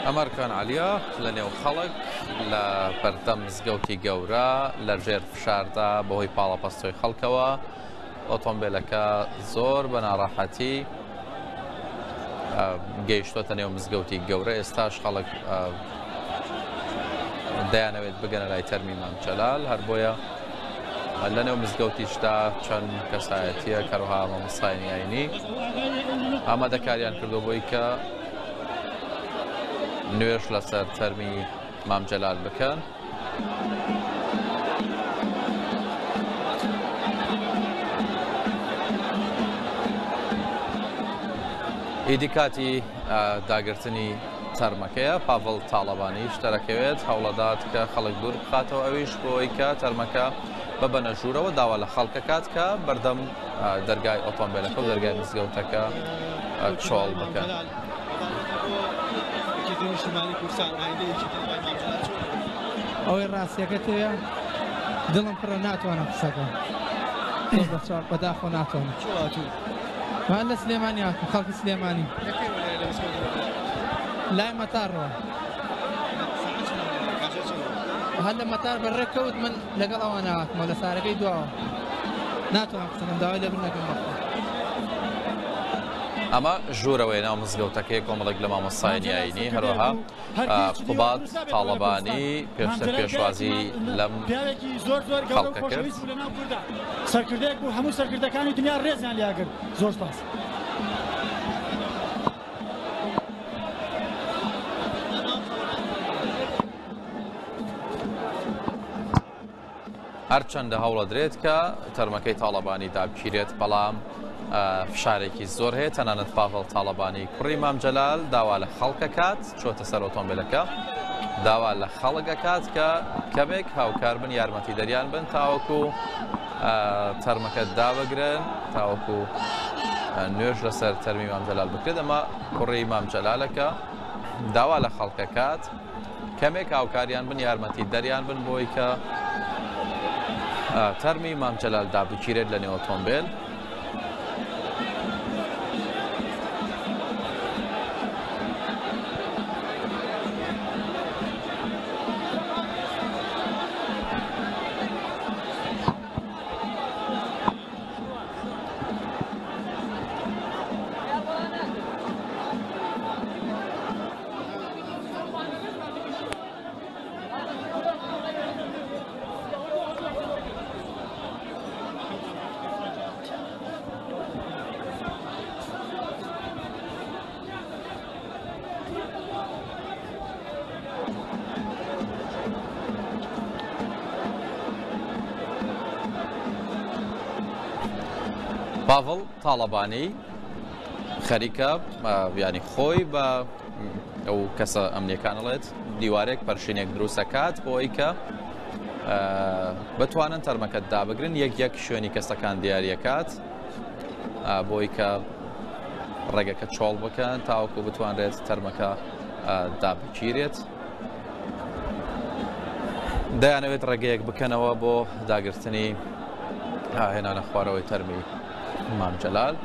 ئەمەرکان عەلیە لە نێو خەڵک لە بەردەم مزگەوتی گەورە لە ژێر فشاردا بەهۆی پاڵەپەستۆی خەڵکەوە ئۆتۆمبیلەکە زۆر بە ناڕەحەتی گەیشتۆتە نێو مزگەوتی گەورە. ئێستاش خەڵک دەیانەوێت بگەنە لای تەرمی مام جەلال، هەر بۆیە لە نێو مزگەوتیشدا چەند کەسایەتیە کەروها مامۆستایانی ئاینی ئامادەکاریان کردو بۆی کە نوێژ لەسەر تەرمی مام جەلال بکەن. ئیدی کاتی داگرتنی تەرمەکەیە. پاڤڵ تاڵەبانیش دەرەکەوێت، هەوڵەدات کە خەڵک دوور بخاتەوە، ئەویش بۆی کە تەرمەکە ببەنە ژوورەوە. داوا لە خەڵکەکات کە بەردەم دەرگای ئۆتۆمبیلەکە و دەرگای مزگەوتەکە چۆڵ بکەن. ئەوەی ڕاستیەکە تێیە دڵم پڕە، ناتوانم قسەکەم بەداخۆ، ناتوانم. من لە سلێمانی هاتم، خەڵکی سلێمانی، لای مەتارەوە. هەر لە مەتار بەڕێکەوت من لەگەڵ ئەوان هاتمەوە لە سارەکەی دواوە. ناتوانم قسەکەم، داوای لێ بنەکەم بەخوا. ئەمە ژوورەوەی ناو مزگەوتەکەی کۆمەڵێک لە مامۆستایانی ئاینی، هەروەها قوباد تاڵەبانی پێشتر پێشوازی لەم خەڵکە کرد. سەرکردەیەک بوو هەموو سەرکردەکانی دنیا ڕێزیان لێگرت. زۆر سپاس. هەرچەندە هەوڵەدرێت کە تەرمەکەی تاڵەبانی دابگیرێت، بەڵام فشارێکی زۆر هەیە. تەنانەت پاڤڵ تاڵەبانی کوڕی مام جەلال داوا لە خەڵکەکات، چۆتە سەر ئۆتۆمبیلەکە، داوا لە خەڵک ئەکات کە کەمێک هاوکار بن، یارمەتی دەریان بن تاوەکو تەرمەکە دابگرن، تاوەکو نوێژ لەسەر تەرمی مام جەلال بکرێت. ئەمە کوڕی مام جەلالەکە داوا لە خەڵکەکات کەمێک هاوکاریان بن، یارمەتی دەریان بن بۆی کە تەرمی مام جەلال دابگیرێت لە نێو ئۆتۆمبیل. پاڤڵ تاڵەبانی خەریکە ینی خۆی بە ئەو کەسە ئەمنیەکان ئەڵێت دیوارێک پەرشینێک دروستەکات بۆ ئەوەی کە بتوانن تەرمەکە دابگرن. یەک یەک شوێنی کەسەکان دیاریەکات بۆی کە ڕێگەکە چۆڵ بکەن تاوەکو بتوانرێت تەرمەکە دابگیرێت. دەیانەوێت ڕێگەیەک بکەنەوە بۆ داگرتنی هێنانە خوارەوەی تەرمی مام جەلال.